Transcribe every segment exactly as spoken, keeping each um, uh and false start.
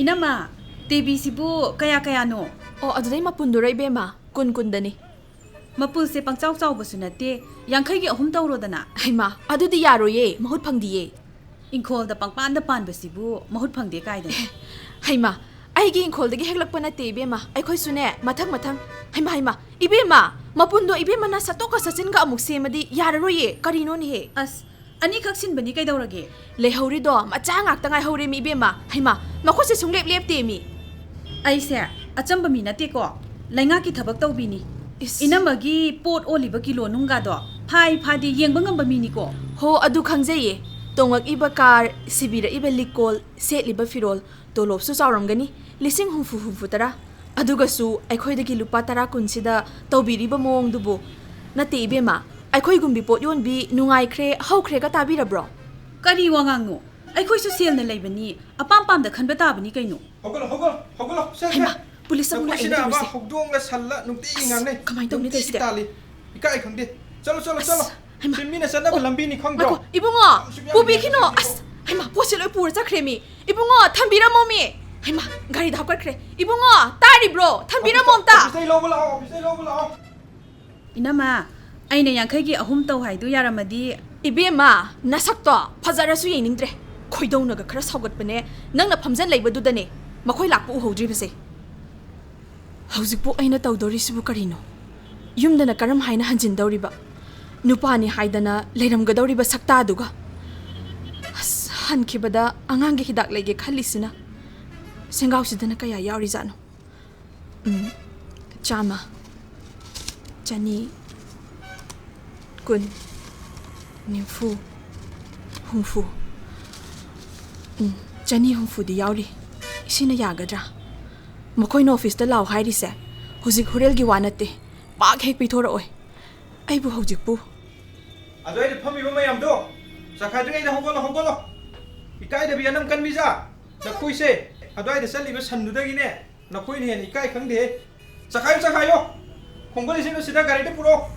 ꯏꯅꯝꯃ, ꯇꯦꯕꯤꯁꯤꯕꯨ ꯀꯌꯥ ꯀꯌꯥꯅꯣ? ꯑꯣ, ꯑꯗꯨꯗꯩ ꯃꯄꯨꯟꯗꯨꯔ ꯏꯕꯦꯝꯃ? ꯀꯨꯟ ꯀꯨꯟꯗꯅꯤ꯫ ꯃꯄꯨꯜꯁꯦ ꯄꯪꯆꯥꯎ ꯆꯥꯎꯕꯁꯨ ꯅꯠꯇꯦ, ꯌꯥꯡꯈꯩꯒꯤ ꯑꯍꯨꯝ ꯇꯧꯔꯣꯗꯅ꯫ ꯍꯩꯃꯥ, ꯑꯗꯨꯗꯤ ꯌꯥꯔꯣꯏꯌꯦ, ꯃꯍꯨꯠ ꯐꯪꯗꯤꯌꯦ꯫ ꯏꯪꯈꯣꯜꯗ ꯄꯪꯄꯥꯟꯗ ꯄꯥꯟꯕꯁꯤꯕꯨ ꯃꯍꯨꯠ ꯐꯪꯗꯦ ꯀꯥꯏꯗꯅ꯫ ꯍꯩꯃꯥ, ꯑꯩꯒꯤ ꯏꯪꯈꯣꯜꯗꯒꯤ ꯍꯦꯛꯂꯛꯄ ꯅꯠꯇꯦ ꯏꯕꯦꯝꯃ, ꯑꯩꯈꯣꯏꯁꯨꯅꯦ ꯃꯊꯪ ꯃꯊꯪ꯫ ꯍꯩꯃꯥ, ꯍꯩꯃꯥ, ꯏꯕꯦꯝꯃ, ꯃꯄꯨꯟꯗꯣ ꯏꯕꯦꯝꯃꯅ ꯁꯠꯇꯣꯛꯀ ꯁꯠꯆꯤꯟꯒ ꯑꯃꯨꯛ ꯁꯦꯝꯃꯗꯤ ꯌꯥꯔꯔꯣꯏꯌꯦ, ꯀꯔꯤꯅꯣꯅꯦꯍꯦ? ꯑꯁ, ꯑꯅꯤꯈꯛ ꯁꯤꯟꯕꯅꯤ ꯀꯩꯗꯧꯔꯒꯦ? ꯂꯩꯍꯧꯔꯤꯗꯣ ꯃꯆꯥ ꯉꯥꯛꯇ ꯉꯥꯏꯍꯧꯔꯦꯃꯤ ꯏꯕꯦꯝꯃ꯫ ꯍꯩꯃꯥ, ꯃꯈꯨꯠꯁꯦ ꯁꯨꯡꯂꯦꯞ ꯂꯦꯞꯇꯦꯃꯤ꯫ ꯑꯩꯁꯦ ꯑꯆꯝꯕ ꯃꯤ ꯅꯠꯇꯦꯀꯣ, ꯂꯩꯉꯥꯛꯀꯤ ꯊꯕꯛ ꯇꯧꯕꯤꯅꯤ꯫ ꯏꯁ꯫ ꯏꯅꯝꯃꯒꯤ ꯄꯣꯠ ꯑꯣꯜꯂꯤꯕ ꯀꯤꯂꯣ ꯅꯨꯡꯒꯥꯗꯣ ꯐꯥꯏ ꯐꯥꯗꯦ ꯌꯦꯡꯕ ꯉꯝꯕ ꯃꯤꯅꯤꯀꯣ꯫ ꯍꯣ, ꯑꯗꯨ ꯈꯪꯖꯩꯌꯦ꯫ ꯇꯣꯡꯉꯛꯏꯕ ꯀꯥꯔ, ꯁꯤꯕꯤꯔꯛꯏꯕ ꯂꯤꯛꯀꯣꯜ, ꯁꯦꯠꯂꯤꯕ ꯐꯤꯔꯣꯜ, ꯇꯣꯂꯣꯞꯁꯨ ꯆꯥꯎꯔꯝꯒꯅꯤ, ꯂꯤꯁꯤꯡ ꯍꯨꯝꯐꯨ, ꯍꯨꯝꯐꯨ ꯇꯔꯥ꯫ ꯑꯗꯨꯒꯁꯨ ꯑꯩꯈꯣꯏꯗꯒꯤ ꯂꯨꯄꯥ ꯇꯔꯥ ꯀꯨꯟꯁꯤꯗ ꯇꯧꯕꯤꯔꯤꯕ ꯃꯑꯣꯡꯗꯨꯕꯨ꯫ ꯅꯠꯇꯦ ꯏꯕꯦꯝꯃ, ꯑꯩꯈꯣꯏꯒꯨꯝꯕꯤ ꯄꯣꯠ ꯌꯣꯟꯕꯤ ꯅꯨꯡꯉꯥꯏꯈ꯭ꯔꯦ, ꯍꯧꯈ꯭ꯔꯦꯒ ꯇꯥꯕꯤꯔꯕ꯭ꯔꯣ? ꯀꯔꯤ ꯋꯥꯉꯥꯡꯅꯣ? ꯑꯩꯈꯣꯏꯁꯨ ꯁꯦꯜꯅ ꯂꯩꯕꯅꯤ, ꯑꯄꯥꯝ ꯄꯥꯝꯗ ꯈꯟꯕ ꯇꯥꯕꯅꯤ ꯀꯩꯅꯣ꯫ ꯍꯧꯒꯠꯂꯣ, ꯍꯧꯒꯠꯂꯣ, ꯍꯧꯒꯠꯂꯣ, ꯁꯦ, ꯁꯦ꯫ ꯍꯩꯃꯥ, ꯄꯨꯂꯤꯁ ꯑꯃꯨꯛ ꯂꯥꯛꯑꯦꯅꯦ ꯅꯈꯣꯏꯁꯤꯅ ꯑꯃ ꯇꯧꯔꯤꯁꯦ꯫ ꯍꯧꯗꯣꯡꯒ ꯁꯜꯂ ꯅꯨꯡꯇꯤꯒꯤ ꯑꯁ, ꯉꯥꯡꯅꯩ꯫ ꯀꯃꯥꯏꯅ ꯇꯧꯅꯤ ꯅꯨꯡꯇꯤꯒꯤ ꯇꯧꯔꯤꯁꯤꯗꯤ? ꯇꯥꯜꯂꯤ꯫ ꯏꯀꯥꯏ ꯈꯪꯗꯦ꯫ ꯆꯠꯂꯣ, ꯆꯠꯂꯣ, ꯑꯁ, ꯆꯠꯂꯣ꯫ ꯍꯩꯃꯥ꯫ ꯁꯤ ꯃꯤꯅ ꯆꯠꯅꯕ ꯑꯣ, ꯂꯝꯕꯤꯅꯤ ꯈꯪꯗ꯭ꯔꯣ? ꯉꯥꯏꯈꯣ, ꯏꯕꯨꯡꯉꯣ, ꯌꯥꯝ ꯁꯨꯡꯌꯥ ꯄꯨꯕꯤꯈꯤꯅꯣ꯫ ꯌꯥꯗꯦ꯫ ꯑꯁ, ꯍꯩꯃꯥ, ꯄꯣꯠꯁꯦ ꯂꯣꯏ ꯄꯨꯔ ꯆꯠꯈ꯭ꯔꯦꯃꯤ꯫ ꯏꯕꯨꯡꯉꯣ, ꯊꯝꯕꯤꯔꯝꯃꯣꯃꯤ꯫ ꯍꯩꯃꯥ, ꯒꯥꯔꯤꯗ ꯍꯥꯞꯀꯠꯈ꯭ꯔꯦ꯫ ꯏꯕꯨꯡꯉꯣ, ꯇꯥꯔꯤꯕ꯭ꯔꯣ? ꯊꯝꯕꯤꯔꯝꯃꯣ ꯑꯝꯇ꯫ ꯑꯣꯐꯤꯁꯇꯩ ꯂꯧꯕ ꯂꯥꯛꯑꯣ, ꯑꯣꯐꯤꯁꯇꯩ ꯂꯧꯕ ꯂꯥꯛꯑꯣ꯫ ꯏꯅꯝꯃ, ꯑꯩꯅ ꯌꯥꯡꯈꯩꯒꯤ ꯑꯍꯨꯝ ꯇꯧ ꯍꯥꯏꯗꯨ ꯌꯥꯔꯝꯃꯗꯤ꯫ ꯏꯕꯦꯝꯃ, ꯅꯁꯛꯇꯣ ꯐꯖꯔꯁꯨ ꯌꯦꯡꯅꯤꯡꯗ꯭ꯔꯦ꯫ ꯈꯣꯏꯗꯧꯅꯒ ꯈꯔ ꯁꯥꯎꯒꯠꯄꯅꯦ, ꯅꯪꯅ ꯐꯝꯖꯟ ꯂꯩꯕꯗꯨꯗꯅꯦ ꯃꯈꯣꯏ ꯂꯥꯛꯄ ꯎꯍꯧꯗ꯭ꯔꯤꯕꯁꯦ꯫ ꯍꯧꯖꯤꯛꯄꯨ ꯑꯩꯅ ꯇꯧꯗꯧꯔꯤꯁꯤꯕꯨ ꯀꯔꯤꯅꯣ? ꯌꯨꯝꯗꯅ ꯀꯔꯝ ꯍꯥꯏꯅ ꯍꯟꯖꯤꯟꯗꯧꯔꯤꯕ? ꯅꯨꯄꯥꯅꯤ ꯍꯥꯏꯗꯅ ꯂꯩꯔꯝꯒꯗꯧꯔꯤꯕ ꯁꯛꯇꯥꯗꯨꯒ꯫ ꯑꯁ, ꯍꯟꯈꯤꯕꯗ ꯑꯉꯥꯡꯒꯤ ꯍꯤꯗꯥꯛ ꯂꯩꯒꯦ ꯈꯜꯂꯤꯁꯤꯅ ꯁꯦꯡꯒꯥꯎꯁꯤꯗꯅ ꯀꯌꯥ ꯌꯥꯎꯔꯤꯖꯥꯠꯅꯣ? ꯎꯝ, ꯆꯥꯝꯃ, ꯆꯅꯤ, ꯀꯨꯟ, ꯅꯤꯐꯨ, ꯍꯨꯝꯐꯨ꯫ ꯎꯝ, ꯆꯅꯤ ꯍꯨꯝꯐꯨꯗꯤ ꯌꯥꯎꯔꯤ꯫ ꯁꯤꯅ ꯌꯥꯒꯗ꯭ꯔꯥ? ꯃꯈꯣꯏꯅ ꯑꯣꯐꯤꯁꯇ ꯂꯥꯛꯑꯣ ꯍꯥꯏꯔꯤꯁꯦ ꯍꯧꯖꯤꯛ ꯍꯣꯔꯦꯜꯒꯤ ꯋꯥ ꯅꯠꯇꯦ꯫ ꯄꯥꯛ ꯍꯦꯛ ꯄꯤꯊꯣꯔꯛꯑꯣꯏ꯫ ꯑꯩꯕꯨ ꯍꯧꯖꯤꯛꯄꯨ꯫ ꯑꯗꯨꯋꯥꯏꯗ ꯐꯝꯃꯤꯕ ꯃꯌꯥꯝꯗꯣ, ꯆꯈꯥꯏꯗ꯭ꯔꯤꯉꯩꯗ ꯍꯧꯒꯠꯂꯣ, ꯍꯧꯒꯠꯂꯣ꯫ ꯏꯀꯥꯏꯗꯕꯤ ꯑꯅꯝ ꯀꯟꯕꯤꯖꯥ꯫ ꯅꯈꯣꯏꯁꯦ ꯑꯗꯨꯋꯥꯏꯗ ꯆꯠꯂꯤꯕ ꯁꯟꯗꯨꯗꯒꯤꯅꯦ ꯅꯈꯣꯏꯅ ꯍꯦꯟꯅ ꯏꯀꯥꯏ ꯈꯪꯗꯦꯍꯦ꯫ ꯆꯈꯥꯏꯌꯨ, ꯆꯈꯥꯏꯌꯨ꯫ ꯈꯣꯝꯒꯠꯂꯤꯁꯤꯡꯗꯣ ꯁꯤꯗ ꯒꯥꯔꯤꯗ ꯄꯨꯔꯛꯑꯣ꯫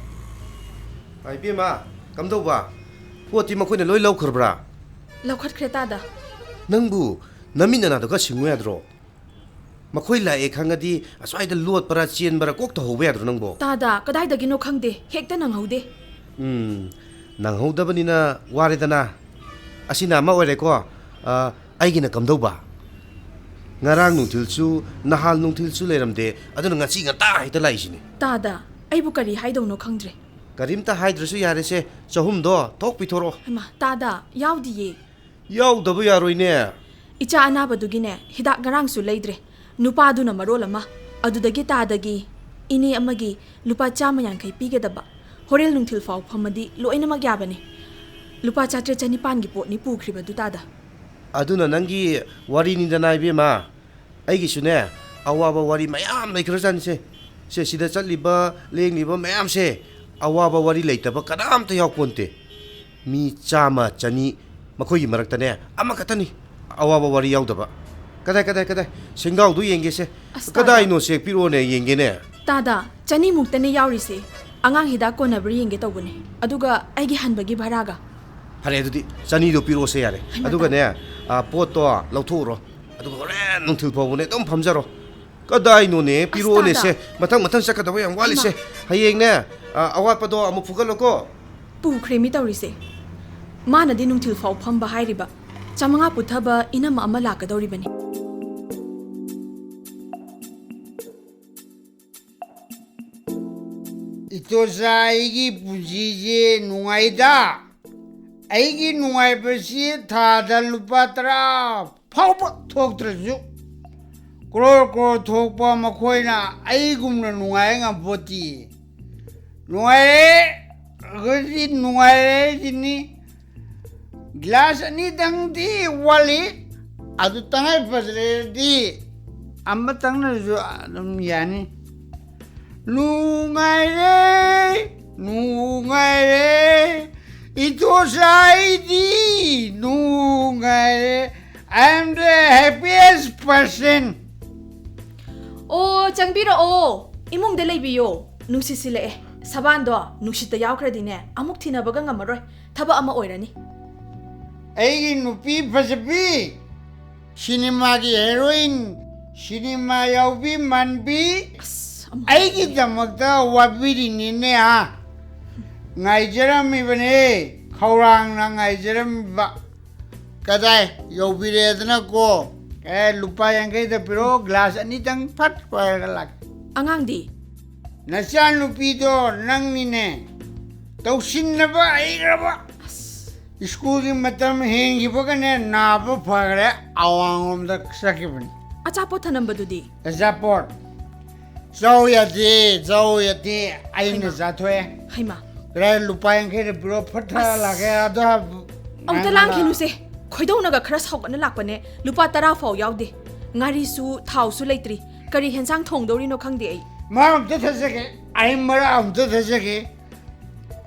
ꯏꯕꯦꯝꯃ, ꯀꯝꯗꯧꯕ? ꯄꯣꯠꯇꯤ ꯃꯈꯣꯏꯅ ꯂꯣꯏ ꯂꯧꯈ꯭ꯔꯕ꯭ꯔꯥ? ꯂꯧꯈꯠꯈ꯭ꯔꯦ ꯇꯥꯗ꯫ ꯅꯪꯕꯨ ꯅꯃꯤꯠ ꯅꯅꯥꯗꯣ ꯈꯔ ꯁꯤꯡꯉꯨ ꯌꯥꯗ꯭ꯔꯣ? ꯃꯈꯣꯏ ꯂꯥꯛꯑꯦ ꯈꯪꯉꯗꯤ ꯑꯁ꯭ꯋꯥꯏꯗ ꯂꯣꯠꯄꯔꯥ ꯆꯦꯟꯕꯔꯥ ꯀꯣꯛ ꯇꯧꯍꯧꯕ ꯌꯥꯗ꯭ꯔꯣ ꯅꯪꯕꯣ? ꯇꯥꯗ, ꯀꯗꯥꯏꯗꯒꯤꯅꯣ ꯈꯪꯗꯦ, ꯍꯦꯛꯇ ꯅꯪꯍꯧꯗꯦ꯫ ꯎꯝ, ꯅꯪꯍꯧꯗꯕꯅꯤꯅ ꯋꯥꯔꯦꯗꯅ꯫ ꯑꯁꯤꯅ ꯑꯃ ꯑꯣꯏꯔꯦꯀꯣ꯫ ꯑ, ꯑꯩꯒꯤꯅ ꯀꯝꯗꯧꯕ? ꯉꯔꯥꯡ ꯅꯨꯡꯊꯤꯜꯁꯨ, ꯅꯍꯥꯟ ꯅꯨꯡꯊꯤꯜꯁꯨ ꯂꯩꯔꯝꯗꯦ, ꯑꯗꯨꯅ ꯉꯁꯤ ꯉꯟꯇꯥ ꯍꯦꯛꯇ ꯂꯥꯛꯏꯁꯤꯅꯤ꯫ ꯇꯥꯗ, ꯑꯩꯕꯨ ꯀꯔꯤ ꯍꯥꯏꯗꯧꯅꯣ ꯈꯪꯗ꯭ꯔꯦ꯫ ꯀꯔꯤꯝꯇ ꯍꯥꯏꯗ꯭ꯔꯁꯨ ꯌꯥꯔꯦꯁꯦ, ꯆꯍꯨꯝꯗꯣ ꯊꯣꯛ ꯄꯤꯊꯣꯔꯛꯑꯣ꯫ ꯍꯩꯃꯥ, ꯇꯥꯗ, ꯌꯥꯎꯗꯤꯌꯦ꯫ ꯌꯥꯎꯗꯕ ꯌꯥꯔꯣꯏꯅꯦ꯫ ꯏꯆꯥ ꯑꯅꯥꯕꯗꯨꯒꯤꯅꯦ, ꯍꯤꯗꯥꯛ ꯉꯔꯥꯡꯁꯨ ꯂꯩꯗ꯭ꯔꯦ꯫ ꯅꯨꯄꯥꯗꯨꯅ ꯃꯔꯣꯜ ꯑꯃ, ꯑꯗꯨꯗꯒꯤ ꯇꯥꯗꯒꯤ ꯏꯅꯦ ꯑꯃꯒꯤ ꯂꯨꯄꯥ ꯆꯥꯝꯃ ꯌꯥꯡꯈꯩ ꯄꯤꯒꯗꯕ꯫ ꯍꯣꯔꯦꯟ ꯅꯨꯡꯊꯤꯜ ꯐꯥꯎ ꯐꯝꯃꯗꯤ ꯂꯣꯏꯅꯃꯛ ꯌꯥꯕꯅꯤ꯫ ꯂꯨꯄꯥ ꯆꯥꯇ꯭ꯔꯦꯠ ꯆꯅꯤꯄꯥꯟꯒꯤ ꯄꯣꯠꯅꯤ ꯄꯨꯈ꯭ꯔꯤꯕꯗꯨ, ꯇꯥꯗ꯫ ꯑꯗꯨꯅ ꯅꯪꯒꯤ ꯋꯥꯔꯤꯅꯤꯗꯅ, ꯏꯕꯦꯝꯃ꯫ ꯑꯩꯒꯤꯁꯨꯅꯦ, ꯑꯋꯥꯕ ꯋꯥꯔꯤ ꯃꯌꯥꯝ ꯂꯩꯈ꯭ꯔꯖꯥꯠꯅꯤꯁꯦ꯫ ꯁꯦ, ꯁꯤꯗ ꯆꯠꯂꯤꯕ, ꯂꯦꯡꯂꯤꯕ ꯃꯌꯥꯝꯁꯦ, ꯑꯋꯥꯕ ꯋꯥꯔꯤ ꯂꯩꯇꯕ ꯀꯅꯥꯝꯇ ꯌꯥꯎꯄꯣꯟꯇꯦ꯫ ꯃꯤ ꯆꯥꯝꯃ, ꯆꯅꯤ, ꯃꯈꯣꯏꯒꯤ ꯃꯔꯛꯇꯅꯦ, ꯑꯃꯈꯛꯇꯅꯤ ꯑꯋꯥꯕ ꯋꯥꯔꯤ ꯌꯥꯎꯗꯕ꯫ ꯀꯗꯥꯏ, ꯀꯗꯥꯏ, ꯀꯗꯥꯏ? ꯁꯦꯡꯒꯥꯎꯗꯣ ꯌꯦꯡꯒꯦꯁꯦ꯫ ꯑꯁ, ꯇꯥꯗ꯫ ꯀꯗꯥꯏꯅꯣ ꯁꯦ? ꯄꯤꯔꯛꯑꯣꯅꯦ, ꯌꯦꯡꯒꯦꯅꯦ꯫ ꯇꯥꯗ, ꯆꯅꯤꯃꯨꯛꯇꯅꯦ ꯌꯥꯎꯔꯤꯁꯦ꯫ ꯑꯉꯥꯡ ꯍꯤꯗꯥꯛ ꯀꯣꯟꯅꯕ꯭ꯔꯥ ꯌꯦꯡꯒꯦ ꯇꯧꯕꯅꯦ꯫ ꯑꯗꯨꯒ ꯑꯩꯒꯤ ꯍꯟꯕꯒꯤ ꯚꯔꯥꯒ꯫ ꯐꯔꯦ, ꯑꯗꯨꯗꯤ ꯆꯅꯤꯗꯣ ꯄꯤꯔꯛꯑꯣꯁꯦ ꯌꯥꯔꯦ꯫ ꯍꯩꯃꯥ, ꯑꯗꯨꯒꯅꯦ, ꯇꯥꯗ꯫ ꯑ, ꯄꯣꯠꯇꯣ ꯂꯧꯊꯣꯛꯎꯔꯣ꯫ ꯑꯗꯨꯒ ꯍꯣꯔꯦꯟ ꯅꯨꯡꯊꯤꯜ ꯐꯥꯎꯕꯅꯦ ꯑꯗꯨꯝ ꯐꯝꯖꯔꯣ꯫ ꯀꯗꯥꯏꯅꯣꯅꯦ? ꯑꯁ, ꯄꯤꯔꯛꯑꯣꯅꯦ ꯇꯥꯗ꯫ ꯁꯦ꯫ ꯃꯊꯪ, ꯃꯊꯪ ꯆꯠꯀꯗꯕ ꯌꯥꯝ ꯋꯥꯠꯂꯤꯁꯦ꯫ ꯍꯩꯃꯥ꯫ ꯍꯌꯦꯡꯅꯦ, ꯑ, ꯑꯋꯥꯠꯄꯗꯣ ꯑꯃꯨꯛ ꯐꯨꯒꯠꯂꯣꯀꯣ꯫ ꯄꯨꯈ꯭ꯔꯦ ꯃꯤ ꯇꯧꯔꯤꯁꯦ꯫ ꯃꯥꯅꯗꯤ ꯅꯨꯡꯊꯤꯜ ꯐꯥꯎ ꯐꯝꯕ ꯍꯥꯏꯔꯤꯕ꯫ ꯆꯥꯃꯉꯥ ꯄꯨꯊꯕ ꯏꯅꯝꯃ ꯑꯃ ꯂꯥꯛꯀꯗꯧꯔꯤꯕꯅꯤ꯫ ꯏꯇꯣꯆꯥ, ꯑꯩꯒꯤ ꯄꯨꯟꯁꯤꯁꯦ ꯅꯨꯡꯉꯥꯏꯗ꯫ ꯑꯩꯒꯤ ꯅꯨꯡꯉꯥꯏꯕꯁꯤ ꯊꯥꯗ ꯂꯨꯄꯥ ꯇꯔꯥ ꯐꯥꯎꯕ ꯊꯣꯛꯇ꯭ꯔꯁꯨ, ꯀ꯭ꯔꯣꯔ ꯀ꯭ꯔꯣꯔ ꯊꯣꯛꯄ ꯃꯈꯣꯏꯅ ꯑꯩꯒꯨꯝꯅ ꯅꯨꯡꯉꯥꯏ ꯉꯝꯄꯣꯠꯇꯦ꯫ ꯅꯨꯡꯉꯥꯏꯔꯦ, ꯑꯩꯈꯣꯏꯗꯤ ꯅꯨꯡꯉꯥꯏꯔꯦ ꯍꯥꯏꯁꯤꯅꯤ꯫ ꯒꯤꯂꯥꯁ ꯑꯅꯤꯗꯪꯗꯤ ꯋꯥꯠꯂꯤ, ꯑꯗꯨ ꯇꯉꯥꯏ ꯐꯗ꯭ꯔꯗꯤ ꯑꯃꯇꯪꯅꯁꯨ ꯑꯗꯨꯝ ꯌꯥꯅꯤ꯫ ꯅꯨꯡꯉꯥꯏꯔꯦ, ꯅꯨꯡꯉꯥꯏꯔꯦ, ꯏꯇꯣꯆꯥ ꯑꯩꯗꯤ ꯅꯨꯡꯉꯥꯏꯔꯦ꯫ I am the happiest person. ꯑꯣ, ꯆꯪꯕꯤꯔꯛꯑꯣ, ꯏꯃꯨꯡꯗ ꯂꯩꯕꯤꯌꯣ꯫ ꯅꯨꯡꯁꯤꯠ ꯁꯤꯜꯂꯛꯑꯦ꯫ ꯁꯕꯥꯟꯗꯣ ꯅꯨꯡꯁꯤꯠꯇ ꯌꯥꯎꯈ꯭ꯔꯗꯤꯅꯦ, ꯑꯃꯨꯛ ꯊꯤꯅꯕꯒ ꯉꯝꯃꯔꯣꯏ꯫ ꯊꯕꯛ ꯑꯃ ꯑꯣꯏꯔꯅꯤ꯫ ꯑꯩꯒꯤ ꯅꯨꯄꯤ ꯐꯖꯕꯤ, ꯁꯤꯅꯦꯃꯥꯒꯤ ꯍꯦꯔꯣꯏꯟ, ꯁꯤꯅꯦꯃꯥ ꯌꯥꯎꯕꯤ ꯃꯥꯟꯕꯤ, ꯑꯁ ꯑꯃꯨꯛ ꯉꯥꯏꯖꯔꯝꯃꯤꯕꯅꯦ, ꯈꯧꯔꯥꯡꯅ ꯉꯥꯏꯖꯔꯝꯃꯤꯕ꯫ ꯀꯗꯥꯏ ꯌꯧꯕꯤꯔꯦꯗꯅꯀꯣ? ꯑꯦ, ꯂꯨꯄꯥ ꯌꯥꯡꯈꯩꯗ ꯄꯤꯔꯛꯑꯣ, ꯒ꯭ꯂꯥꯁ ꯑꯅꯤꯇꯪ ꯐꯠ ꯄꯥꯏꯔꯒ ꯂꯥꯛꯀꯦ꯫ ꯑꯉꯥꯡꯗꯤ? ꯅꯆꯥꯅꯨꯄꯤꯗꯣ ꯅꯪꯅꯤꯅꯦ, ꯇꯧꯁꯤꯟꯅꯕ ꯍꯩꯈ꯭ꯔꯕ꯫ ꯑꯁ ꯁ꯭ꯀꯨꯜꯒꯤ ꯃꯇꯝ ꯍꯦꯟꯈꯤꯕꯒꯅꯦ, ꯅꯥꯕ ꯐꯈ꯭ꯔꯦ, ꯑꯋꯥꯡꯂꯣꯝꯗ ꯆꯠꯈꯤꯕꯅꯤ꯫ ꯑꯆꯥꯄꯣꯠ ꯊꯅꯝꯕꯗꯨꯗꯤ? ꯑꯆꯥꯄꯣꯠ ꯆꯥꯎ ꯌꯥꯗꯦ, ꯆꯥꯎ ꯌꯥꯗꯦ, ꯑꯩꯅ ꯍꯩꯃꯥ꯫ ꯆꯥꯊꯣꯛꯑꯦ꯫ ꯍꯩꯃꯥ꯫ ꯀꯗꯥꯏ, ꯂꯨꯄꯥ ꯌꯥꯡꯈꯩꯗ ꯄꯤꯔꯣ, ꯐꯠ ꯊꯥꯔ ꯑꯁ꯫ ꯂꯥꯛꯀꯦ꯫ ꯑꯗꯣ ꯍꯥꯏꯕ- ꯑꯃꯨꯛꯇ ꯉꯥꯏꯉꯣꯟꯗ- ꯂꯥꯡꯈꯤꯅꯨꯁꯦ꯫ ꯈꯣꯏꯗꯧꯅꯒ ꯈꯔ ꯁꯥꯎꯒꯠꯅ ꯂꯥꯛꯄꯅꯦ꯫ ꯂꯨꯄꯥ ꯇꯔꯥ ꯐꯥꯎ ꯌꯥꯎꯗꯦ꯫ ꯉꯥꯔꯤꯁꯨ ꯊꯥꯎꯁꯨ ꯂꯩꯇ꯭ꯔꯤ꯫ ꯀꯔꯤ ꯍꯦꯟꯁꯥꯡ ꯊꯣꯡꯗꯧꯔꯤꯅꯣ ꯈꯪꯗꯦ ꯑꯩ꯫ ꯃꯔꯛ ꯑꯝꯇ ꯊꯠꯆꯒꯦ, ꯑꯩ ꯃꯔꯛ ꯑꯝꯇ ꯊꯠꯆꯒꯦ꯫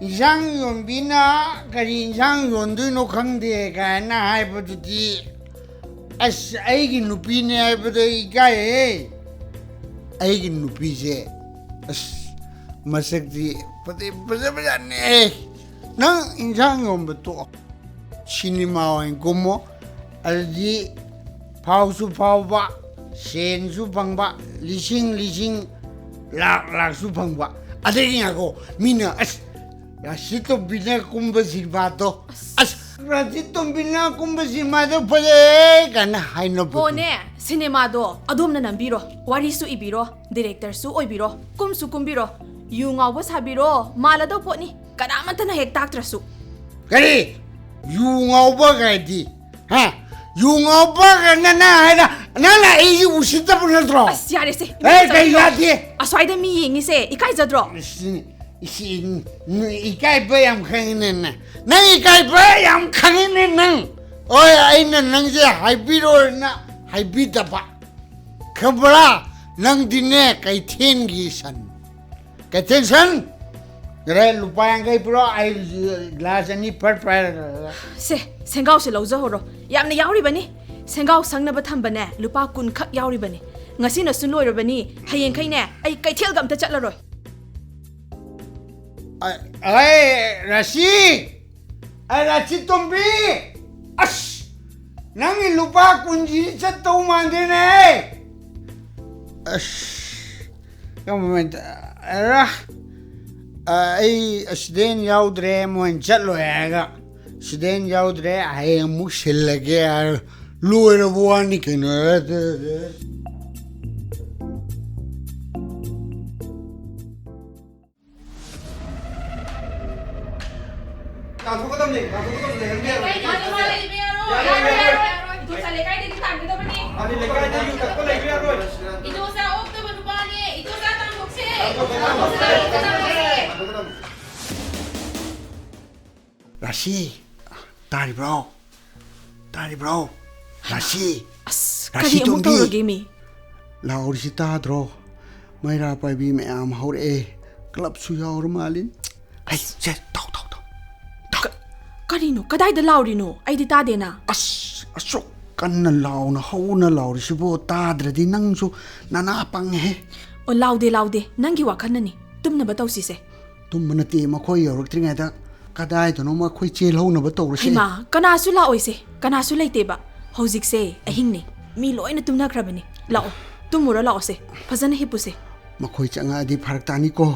ꯏꯟꯁꯥꯡ ꯌꯣꯟꯕꯤꯅ ꯀꯔꯤ ꯏꯟꯁꯥꯡ ꯌꯣꯟꯗꯣꯏꯅꯣ ꯈꯪꯗꯦ ꯀꯥꯏꯅ ꯍꯥꯏꯕꯗꯨꯗꯤ, ꯑꯁ, ꯑꯩꯒꯤ ꯅꯨꯄꯤꯅꯦ ꯍꯥꯏꯕꯗ ꯏꯀꯥꯏꯌꯦ꯫ ꯑꯩꯒꯤ ꯅꯨꯄꯤꯁꯦ, ꯑꯁ, ꯃꯁꯛꯇꯤ ꯐꯖꯩ, ꯐꯖꯕꯖꯥꯠꯅꯦ꯫ ꯅꯪ ꯏꯟꯁꯥꯡ ꯌꯣꯟꯕ ꯇꯣꯛꯑꯣ, ꯁꯤꯅꯦꯃꯥ ꯑꯣꯏꯅ ꯀꯨꯝꯃꯣ꯫ ꯑꯗꯨꯗꯤ ꯐꯥꯎꯁꯨ ꯐꯥꯎꯕ, ꯁꯦꯟꯁꯨ ꯐꯪꯕ, ꯂꯤꯁꯤꯡ ꯂꯤꯁꯤꯡ, ꯂꯥꯛ ꯂꯥꯛꯁꯨ ꯐꯪꯕ꯫ ꯑꯗꯒꯤ ꯉꯥꯏꯈꯣ, ꯃꯤꯅ, "ꯑꯁ, ꯔꯥꯁꯤ ꯇꯣꯝꯕꯤꯅ ꯀꯨꯝꯕ ꯁꯤꯅꯦꯃꯥꯗꯣ, ꯑꯁ, ꯔꯥꯁꯤ ꯇꯣꯝꯕꯤꯅ ꯀꯨꯝꯕ ꯁꯤꯅꯦꯃꯥꯗꯣ ꯐꯖꯩ" ꯀꯥꯏꯅ ꯍꯥꯏꯅꯕꯗꯣ꯫ ꯍꯣꯅꯦ, ꯁꯤꯅꯦꯃꯥꯗꯣ ꯑꯗꯣꯝꯅ ꯅꯝꯕꯤꯔꯣ, ꯋꯥꯔꯤꯁꯨ ꯏꯕꯤꯔꯣ, ꯗꯤꯔꯦꯛꯇꯔꯁꯨ ꯑꯣꯏꯕꯤꯔꯣ, ꯀꯨꯝꯁꯨ ꯀꯨꯝꯕꯤꯔꯣ, ꯌꯨ ꯉꯥꯎꯕ ꯁꯥꯕꯤꯔꯣ, ꯃꯥꯜꯂꯗꯧ ꯄꯣꯠꯅꯤ, ꯀꯅꯥꯃꯠꯇꯅ ꯍꯦꯛ ꯇꯥꯛꯇ꯭ꯔꯁꯨ꯫ ꯀꯔꯤ? ꯌꯨ ꯉꯥꯎꯕ ꯀꯥꯏꯗꯤ? ꯍꯥ? ꯌꯨ ꯉꯥꯎꯕ ꯀꯥꯏꯅ ꯅꯪ ꯍꯥꯏꯅ, ꯅꯪꯅ ꯑꯩꯁꯤ ꯎꯁꯤꯠꯇꯕ ꯅꯠꯇ꯭ꯔꯣ? ꯑꯁ, ꯌꯥꯔꯦꯁꯦ, ꯑꯦ, ꯀꯩ ꯏꯕꯦꯝꯃ, ꯌꯥꯗꯦ? ꯑꯁ꯭ꯋꯥꯏꯗ ꯃꯤ ꯌꯦꯡꯉꯤꯁꯦ ꯏꯀꯥꯏꯖꯗ꯭ꯔꯣ? ꯏꯁ, ꯏꯁ, ꯏꯀꯥꯏꯕ ꯌꯥꯝ ꯈꯪꯉꯤꯅꯦ ꯅꯪ꯫ ꯅꯪ ꯏꯀꯥꯏꯕ ꯌꯥꯝ ꯈꯪꯉꯤꯅꯦ ꯅꯪ꯫ ꯍꯣꯏ, ꯑꯩꯅ ꯅꯪꯁꯦ ꯍꯥꯏꯕꯤꯔꯣꯅ ꯍꯥꯏꯕꯤꯗꯕ꯫ ꯈꯪꯕ꯭ꯔꯥ? ꯅꯪꯗꯤꯅꯦ, ꯀꯩꯊꯦꯜꯒꯤ ꯁꯟ꯫ ꯀꯩꯊꯦꯜ ꯁꯟ! ꯌꯥꯔꯦ, ꯂꯨꯄꯥ ꯌꯥꯡꯈꯩ ꯄꯤꯔꯣ, ꯑꯩ ꯒ꯭ꯂꯥꯁ ꯑꯅꯤ ꯐꯠ ꯄꯥꯏꯔꯒ꯫ ꯁꯦ, ꯁꯦꯡꯒꯥꯎꯁꯦ ꯂꯧꯖꯍꯧꯔꯣ꯫ ꯌꯥꯝꯅ ꯌꯥꯎꯔꯤꯕꯅꯤ꯫ ꯁꯦꯡꯒꯥꯎ ꯁꯪꯅꯕ ꯊꯝꯕꯅꯦ, ꯂꯨꯄꯥ ꯀꯨꯟ ꯈꯛ ꯌꯥꯎꯔꯤꯕꯅꯤ꯫ ꯉꯁꯤꯅꯁꯨ ꯂꯣꯏꯔꯕꯅꯤ꯫ ꯍꯌꯦꯡꯈꯩꯅꯦ, ꯑꯩ ꯀꯩꯊꯦꯜꯒ ꯑꯝꯇ ꯆꯠꯂꯔꯣꯏ꯫ ꯑ-, ꯑꯩ ꯔꯥꯁꯤ! ꯑꯩ ꯔꯥꯁꯤ ꯇꯣꯝꯕꯤ! ꯑꯁ! ꯅꯪꯒꯤ ꯂꯨꯄꯥ ꯀꯨꯟꯁꯤ ꯆꯠꯇꯧ ꯃꯥꯟꯗꯦꯅꯦ꯫ ꯑꯁ, ꯀꯃꯥꯏꯅ ꯇ-, ꯑꯔꯥ, ꯑ, ꯑꯩ ꯑꯦꯛꯁꯤꯗꯦꯟ ꯌꯥꯎꯗ꯭ꯔꯦ, ꯃꯣꯏꯅ ꯆꯠꯂꯣꯏ ꯍꯥꯏꯔꯒ, ꯑꯦꯛꯁꯤꯗꯦꯟ ꯌꯥꯎꯗ꯭ꯔꯦ, ꯍꯌꯦꯡ ꯑꯃꯨꯛ ꯁꯤꯜꯂꯒꯦ ꯍꯥꯏꯔꯒ ꯂꯣꯏꯔꯕ ꯋꯥꯅꯤ ꯀꯩꯅꯣ꯫ ꯇꯥꯟꯊꯣꯛꯀꯗꯕꯅꯤ, ꯇꯥꯟꯊꯣꯛꯀꯗꯕꯅꯤ, ꯂꯩꯍꯟꯕ ꯌꯥꯔꯣꯏ꯫ ꯂꯩꯀꯥꯏꯗ ꯂꯩꯕ ꯌꯥꯔꯣꯏ꯫ ꯌꯥꯔꯣꯏ, ꯌꯥꯔꯣꯏ, ꯌꯥꯔꯣꯏ꯫ ꯏꯗꯣꯝꯆꯥ ꯂꯩꯀꯥꯏꯗꯒꯤ ꯇꯥꯟꯒꯗꯕꯅꯤ꯫ ꯑꯗꯨ ꯂꯩꯀꯥꯏꯗ ꯌꯨ ꯊꯛꯄ ꯂꯩꯕ ꯌꯥꯔꯣꯏ꯫ ꯏꯗꯣꯝꯆꯥ ꯑꯣꯛꯇꯕ ꯅꯨꯄꯥꯅꯦ, ꯏꯗꯣꯝꯆꯥ ꯇꯥꯟꯊꯣꯛꯁꯦ꯫ ꯇꯥꯟꯊꯣꯛꯀꯗꯕꯅꯤ꯫ ꯇꯥꯟꯊꯣꯛꯁꯦ꯫ ꯇꯥꯟꯊꯣꯛꯀꯗꯕꯅꯤ꯫ ꯔꯥꯁꯤ, ꯇꯥꯔꯤꯕ꯭ꯔꯣ? ꯇꯥꯔꯤꯕ꯭ꯔꯣ? ꯔꯥꯁꯤ! ꯑꯁ, ꯔꯥꯁꯤ ꯀꯔꯤ ꯑꯃꯨꯛ ꯇꯣꯝꯕꯤ! ꯇꯧꯔꯒꯦ, ꯃꯤ? ꯂꯥꯎꯔꯤꯁꯤ ꯇꯥꯗ꯭ꯔꯣ? ꯃꯩꯔꯥ ꯄꯥꯏꯕꯤ ꯃꯌꯥꯝ ꯍꯧꯔꯛꯑꯦ꯫ ꯀ꯭ꯂꯕꯁꯨ ꯌꯥꯎꯔ ꯃꯥꯜꯂꯤ꯫ ꯍꯩ, ꯑꯁ꯫ ꯁꯦ, ꯊꯧ, ꯊꯧ, ꯊꯧ꯫ ꯊꯧ꯫ ꯀ-, ꯀꯔꯤꯅꯣ? ꯀꯗꯥꯏꯗ ꯂꯥꯎꯔꯤꯅꯣ? ꯑꯩꯗꯤ ꯇꯥꯗꯦꯅ꯫ ꯑꯁ, ꯑꯁꯨꯛ ꯀꯟꯅ ꯂꯥꯎꯅ ꯍꯧꯅ ꯂꯥꯎꯔꯤꯁꯤꯕꯨ ꯇꯥꯗ꯭ꯔꯗꯤ ꯅꯪꯁꯨ ꯅꯅꯥ ꯄꯪꯉꯦꯍꯦ꯫ ꯑꯣ, ꯂꯥꯎꯗꯦ, ꯂꯥꯎꯗꯦ꯫ ꯅꯪꯒꯤ ꯋꯥꯈꯜꯅꯅꯤ꯫ ꯇꯨꯝꯅꯕ ꯇꯧꯁꯤꯁꯦ꯫ ꯇꯨꯝꯕ ꯅꯠꯇꯦ, ꯃꯈꯣꯏ ꯌꯧꯔꯛꯇ꯭ꯔꯤꯉꯩꯗ ꯀꯗꯥꯏꯗꯅꯣꯃ ꯑꯩꯈꯣꯏ ꯆꯦꯜꯍꯧꯅꯕ ꯇꯧꯔꯁꯦ꯫ ꯍꯩꯃꯥ, ꯀꯅꯥꯁꯨ ꯂꯥꯛꯑꯣꯏꯁꯦ, ꯀꯅꯥꯁꯨ ꯂꯩꯇꯦꯕ꯫ ꯍꯧꯖꯤꯛꯁꯦ ꯑꯍꯤꯡꯅꯦ, ꯃꯤ ꯂꯣꯏꯅ ꯇꯨꯝꯅꯈ꯭ꯔꯕꯅꯦ꯫ ꯂꯥꯛꯑꯣ, ꯇꯨꯝꯃꯨꯔꯣ ꯂꯥꯛꯑꯣꯁꯦ, ꯐꯖꯅ ꯍꯤꯞꯄꯨꯁꯦ꯫ ꯃꯈꯣꯏ ꯆꯪꯉꯛꯑꯗꯤ ꯐꯔꯛ ꯇꯥꯅꯤꯀꯣ꯫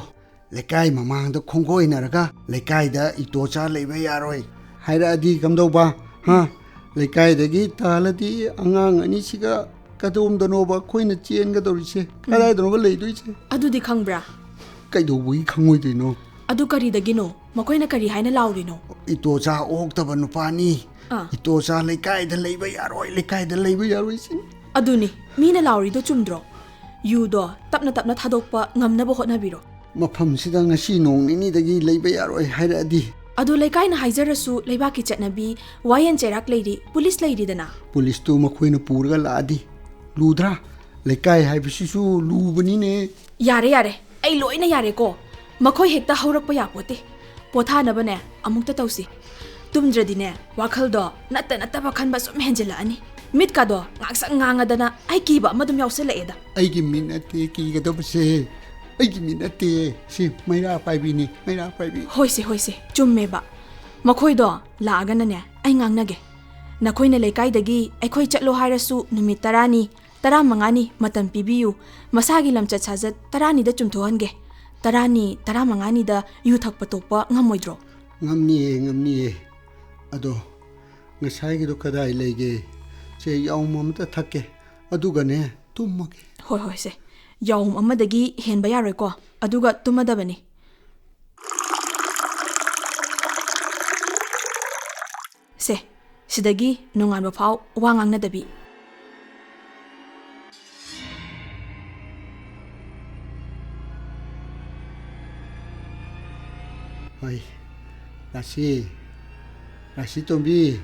ꯂꯩꯀꯥꯏ ꯃꯃꯥꯡꯗ ꯈꯣꯡꯒꯣꯏꯅꯔꯒ ꯂꯩꯀꯥꯏꯗ ꯏꯇꯣꯆꯥ ꯂꯩꯕ ꯌꯥꯔꯣꯏ ꯍꯥꯏꯔꯛꯑꯗꯤ ꯀꯝꯗꯧꯕ? ꯍꯥ? ꯂꯩꯀꯥꯏꯗꯒꯤ ꯇꯥꯜꯂꯗꯤ ꯑꯉꯥꯡ ꯑꯅꯤꯁꯤꯒ ꯀꯗꯣꯝꯗꯅꯣꯕ ꯑꯩꯈꯣꯏꯅ ꯆꯦꯟꯒꯗꯧꯔꯤꯁꯦ? ꯀꯗꯥꯏꯗꯅꯣꯕ ꯂꯩꯗꯣꯏꯁꯦ? ꯑꯗꯨꯗꯤ ꯈꯪꯕ꯭ꯔꯥ? ꯀꯩꯗꯧꯕꯒꯤ ꯈꯪꯉꯣꯏꯗꯣꯏꯅꯣ? ꯑꯗꯨ ꯀꯔꯤꯗꯒꯤꯅꯣ? ꯃꯈꯣꯏꯅ ꯀꯔꯤ ꯍꯥꯏꯅ ꯂꯥꯎꯔꯤꯅꯣ? ꯏꯇꯣꯆꯥ ꯑꯣꯛꯇꯕ ꯅꯨꯄꯥꯅꯤ꯫ ꯑꯥ꯫ ꯏꯇꯣꯆꯥ ꯂꯩꯀꯥꯏꯗ ꯂꯩꯕ ꯌꯥꯔꯣꯏ, ꯂꯩꯀꯥꯏꯗ ꯂꯩꯕ ꯌꯥꯔꯣꯏ ꯁꯤꯅꯤ꯫ ꯑꯗꯨꯅꯤ, ꯃꯤꯅ ꯂꯥꯎꯔꯤꯗꯣ ꯆꯨꯝꯗ꯭ꯔꯣ? ꯌꯨꯗꯣ ꯇꯞꯅ ꯇꯞꯅ ꯊꯥꯗꯣꯛꯄ ꯉꯝꯅꯕ ꯍꯣꯠꯅꯕꯤꯔꯣ꯫ ꯃꯐꯝꯁꯤꯗ ꯉꯁꯤ ꯅꯣꯡ ꯅꯤꯅꯤꯗꯒꯤ ꯂꯩꯕ ꯌꯥꯔꯣꯏ ꯍꯥꯏꯔꯛꯑꯗꯤ? ꯑꯗꯨ ꯂꯩꯀꯥꯏꯅ ꯍꯥꯏꯖꯔꯁꯨ ꯂꯩꯕꯥꯛꯀꯤ ꯆꯠꯅꯕꯤ, ꯋꯥꯌꯦꯟ ꯆꯩꯔꯥꯛ ꯂꯩꯔꯤ, ꯄꯨꯂꯤꯁ ꯂꯩꯔꯤꯗꯅ꯫ ꯄꯨꯂꯤꯁꯇꯨ ꯃꯈꯣꯏꯅ ꯄꯨꯔꯒ ꯂꯥꯛꯑꯗꯤ ꯂꯨꯗ꯭ꯔꯥ? ꯂꯩꯀꯥꯏ ꯍꯥꯏꯕꯁꯤꯁꯨ ꯂꯨꯕꯅꯤꯅꯦ꯫ ꯌꯥꯔꯦ, ꯌꯥꯔꯦ, ꯑꯩ ꯂꯣꯏꯅ ꯌꯥꯔꯦꯀꯣ꯫ ꯃꯈꯣꯏ ꯍꯦꯛꯇ ꯍꯧꯔꯛꯄ ꯌꯥꯄꯣꯠꯇꯦ꯫ ꯄꯣꯊꯥꯅꯕꯅꯦ ꯑꯃꯨꯛꯇ ꯇꯧꯁꯤ꯫ ꯇꯨꯝꯗ꯭ꯔꯗꯤꯅꯦ ꯋꯥꯈꯜꯗꯣ ꯅꯠꯇ ꯅꯠꯇꯕ ꯈꯟꯕ ꯁꯨꯝ ꯍꯦꯟꯖꯤꯜꯂꯛꯑꯅꯤ꯫ ꯃꯤꯠꯀꯗꯣ ꯉꯥꯡꯁꯪ ꯉꯥꯡꯉꯗꯅ ꯑꯩ ꯀꯤꯕ ꯑꯃ ꯑꯗꯨꯝ ꯌꯥꯎꯁꯜꯂꯛꯑꯦꯗ꯫ ꯑꯩꯒꯤ ꯃꯤꯠ ꯅꯠꯇꯦ ꯀꯤꯒꯗꯕꯁꯦ, ꯑꯩꯒꯤ ꯃꯤꯠ ꯅꯠꯇꯦ꯫ ꯁꯤ ꯃꯩꯔꯥ ꯄꯥꯏꯕꯤꯅꯤ, ꯃꯩꯔꯥ ꯄꯥꯏꯕꯤ꯫ ꯍꯣꯏꯁꯦ, ꯍꯣꯏꯁꯦ, ꯆꯨꯝꯃꯦꯕ꯫ ꯃꯈꯣꯏꯗꯣ ꯂꯥꯛꯑꯒꯅꯅꯦ ꯑꯩ ꯉꯥꯡꯅꯒꯦ꯫ ꯅꯈꯣꯏꯅ ꯂꯩꯀꯥꯏꯗꯒꯤ ꯑꯩꯈꯣꯏ ꯆꯠꯂꯣ ꯍꯥꯏꯔꯁꯨ ꯅꯨꯃꯤꯠ ꯇꯔꯥꯅꯤ, ꯇꯔꯥꯃꯉꯥꯅꯤ ꯃꯇꯝ ꯄꯤꯕꯤꯌꯨ꯫ ꯃꯁꯥꯒꯤ ꯂꯝꯆꯠ ꯁꯥꯖꯠ ꯇꯔꯥꯅꯤꯗ ꯆꯨꯝꯊꯣꯛꯍꯟꯒꯦ꯫ ꯇꯔꯥꯅꯤ, ꯇꯔꯥꯃꯉꯥꯅꯤꯗ ꯌꯨ ꯊꯛꯄ ꯇꯣꯛꯄ ꯉꯝꯃꯣꯏꯗ꯭ꯔꯣ? ꯉꯝꯅꯤꯌꯦ, ꯉꯝꯅꯤꯌꯦ꯫ ꯑꯗꯣ ꯉꯁꯥꯏꯒꯤꯗꯣ ꯀꯗꯥꯏ ꯂꯩꯒꯦ? ꯁꯦ, ꯌꯥꯎꯝ ꯑꯃꯇ ꯊꯛꯀꯦ, ꯑꯗꯨꯒꯅꯦ ꯇꯨꯝꯃꯒꯦ꯫ ꯍꯣꯏ, ꯍꯣꯏ, ꯁꯦ꯫ ꯌꯥꯎꯝ ꯑꯃꯗꯒꯤ ꯍꯦꯟꯕ ꯌꯥꯔꯣꯏꯀꯣ, ꯑꯗꯨꯒ ꯇꯨꯝꯃꯗꯕꯅꯤ꯫ ꯁꯦ, ꯁꯤꯗꯒꯤ ꯅꯣꯡꯉꯥꯟꯕ ꯐꯥꯎ ꯋꯥ ꯉꯥꯡꯅꯗꯕꯤ꯫ ꯍꯣꯏ, ꯔꯥꯁꯤ, ꯔꯥꯁꯤ ꯇꯣꯝꯕꯤ,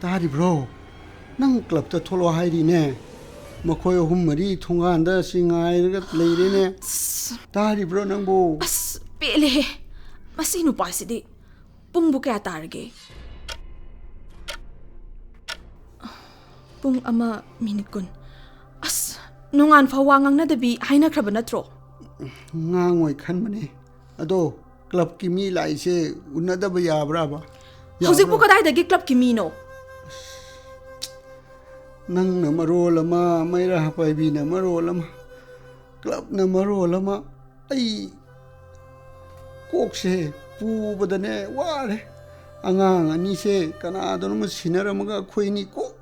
ꯇꯥꯔꯤꯕ꯭ꯔꯣ? ꯅꯪ ꯀ꯭ꯂꯕꯇ ꯊꯣꯛꯂꯛꯑꯣ ꯍꯥꯏꯔꯤꯅꯦ꯫ ꯃꯈꯣꯏ ꯑꯍꯨꯝ ꯃꯔꯤ ꯊꯣꯡꯒꯥꯟꯗ ꯁꯤ ꯉꯥꯏꯔꯒ ꯂꯩꯔꯦꯅꯦ꯫ ꯑꯁ꯫ ꯇꯥꯔꯤꯕ꯭ꯔꯣ ꯅꯪꯕꯨ? ꯑꯁ, ꯄꯦꯜꯂꯦꯍꯦ꯫ ꯃꯁꯤ ꯅꯨꯄꯥꯁꯤꯗꯤ꯫ ꯄꯨꯡꯕꯨ ꯀꯌꯥ ꯇꯥꯔꯒꯦ? ꯄꯨꯡ ꯑꯃ ꯃꯤꯅꯤꯠ ꯀꯨꯟ꯫ ꯑꯁ, ꯅꯣꯡꯉꯥꯟ ꯐꯥꯎ ꯋꯥ ꯉꯥꯡꯅꯗꯕꯤ ꯍꯥꯏꯅꯈ꯭ꯔꯕ ꯅꯠꯇ꯭ꯔꯣ? ꯉꯥꯡꯉꯣꯏ ꯈꯟꯕꯅꯦ꯫ ꯑꯗꯣ ꯀ꯭ꯂꯕꯀꯤ ꯃꯤ ꯂꯥꯛꯏꯁꯦ ꯎꯅꯗꯕ ꯌꯥꯕ꯭ꯔꯥꯕ? ꯍꯧꯖꯤꯛꯄꯨ ꯌꯥꯕ꯭ꯔꯣ? ꯀꯗꯥꯏꯗꯒꯤ ꯀ꯭ꯂꯕꯀꯤ ꯃꯤꯅꯣ? ꯅꯪꯅ ꯃꯔꯣꯜ ꯑꯃ, ꯃꯩꯔꯥ ꯄꯥꯏꯕꯤꯅ ꯃꯔꯣꯜ ꯑꯃ, ꯀ꯭ꯂꯕꯅ ꯃꯔꯣꯜ ꯑꯃ, ꯑꯩ ꯀꯣꯛꯁꯦ ꯄꯨꯕꯗꯅꯦ ꯋꯥꯔꯦ꯫ ꯑꯉꯥꯡ ꯑꯅꯤꯁꯦ ꯀꯅꯥꯗꯅꯣꯃ ꯁꯤꯟꯅꯔꯝꯃꯒ ꯑꯩꯈꯣꯏ ꯑꯅꯤ ꯀꯣꯛ